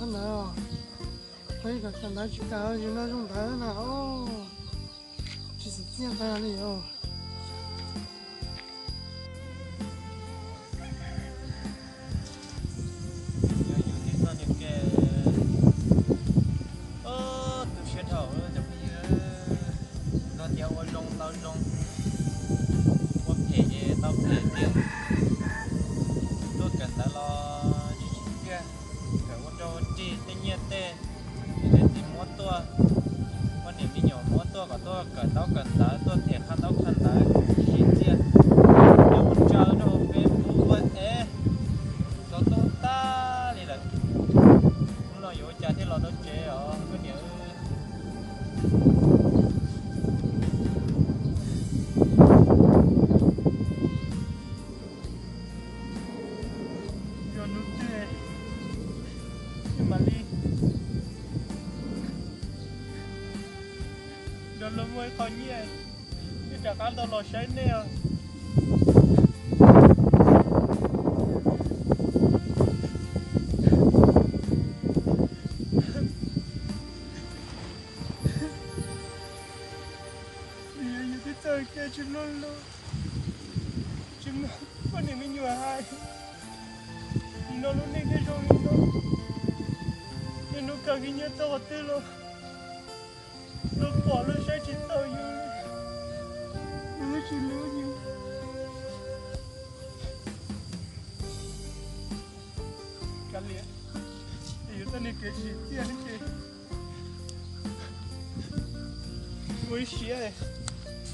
Ntawd, peb kom kawm ntawv tsis kawm, yus no zoo ntawd na, tsis txim txiaj nqaij li os. Yus tib txoj niag kev tu siab dhau cov phooj ywg, no tias ua zoo tau zoo, ua phem ces tau phem tiag. Tuaj kawm ntawv los tsis txim txiaj, kawm ua rau rig tej nyiaj tej, tej txiv muab tuaj, poj niam me nyuam muab tuaj kom tuaj kawm ntaub kawm ntawv, tuaj them qhab ntaub qhab ntawv tsis txim txiaj. Nyob mus tsaws rau Facebook es los tuaj tag li lawm. Hnub no yuav ua cas thiaj los tau tsev os koj niam. Yog hnub twg mam li nrog luag muaj ib qho nyiaj, wb rov qab tau los saib nej os. Vim yog yus twb txawj kev tsis mloog lus, tsis mloog poj niam me nyuam hais, nim no lub neej thiaj zoo li no. Niaj hnub khaws khib nyiab tuaj qhov twg los luag pom luag saib tsis taus yus li, luag twb tsis hlub yus. Kav liam, yus txoj niag kev tsim txiaj no ces ua ib siab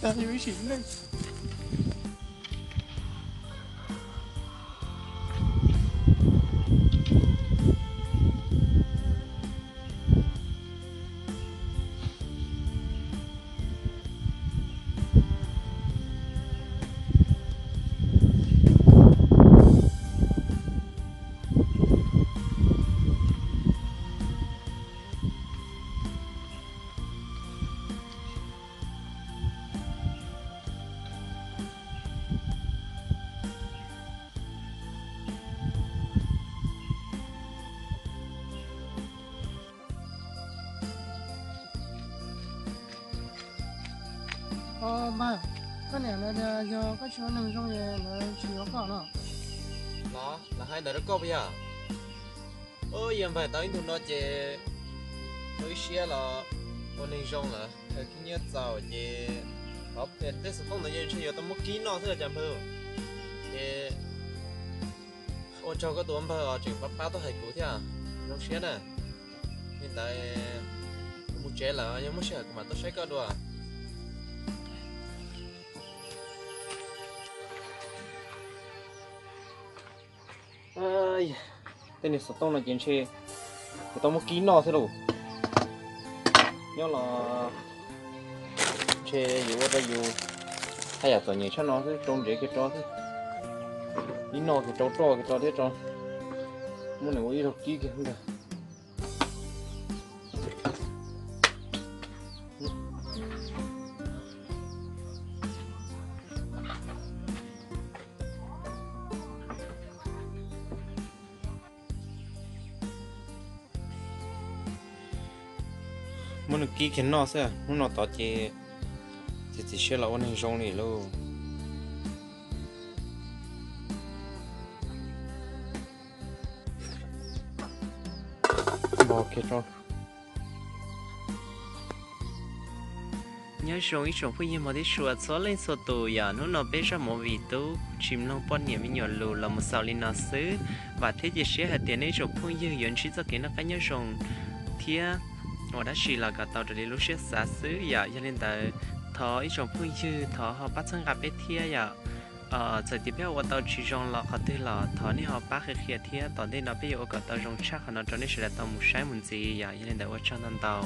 tag yus ib sim neej. Os, npawg, koj niam lawv tias yog koj tsis ua neeg zoo es lawv tsis yuav koj no. Los lawv hais ntawd rau koj puas yog? Ub, yog npawg tau ib ntu no ces ua ib siab los ua neeg zoo lawm, khaws khib nyiab txaus ces tej xov tooj ntawd ces ntshe yuav tau muab kib noj xwb los cas npawg. Ces ua tsaug koj tus npawg os, tseem pab pab tuaj hais kuv thiab, zoo siab na. Li ntawd kuv mus tsev lawm, yog muaj sij hawm kuv mam tuaj saib koj dua. Tej niag xov tooj no ces ntshe yuav tau muab kib noj thiab lauj. Nyob los ntshe yuav ua rau yus haj yam txom nyem tshaj no xwb, rau ntsev kiag rau xwb. Kib noj kiag rau roj kiag rau thiab tso, muab nws ua ib zaug kib kiag ntag. Muab nws kib kiag noj xwb, hnub no tod ces txiav txim siab los ua neeg zoo li lauj. Npog kiag rau. Nyob zoo ib tsoom phooj ywg mog thiab tshua txhua leej txhua tus, yog hnub no peb zaj movie Tub tsis mloog poj niam me nyuam lus los mus xaus li no xwb. Vam thiab cia siab hais tias nej ib tsoom phooj ywg yuav ntsib txoj kev noj qab nyob zoo thiab ua dab tsi los kom tau raws li lub siab xav xwb yom. Yog li ntawd, thov ib tsoom phooj ywg thov ho pab txhawb nqa peb thiab yom. Txawm tias peb ho ua tau tsis zoo los qhov twg los thov nej ho pab qhia qhia thiab, tom ntej no peb yuav ua kom tau zoo tshaj qhov no rau nej sawv daws tau mus saib mus ntxiv yom. Yog li ntawd ua tsaug ntau ntau.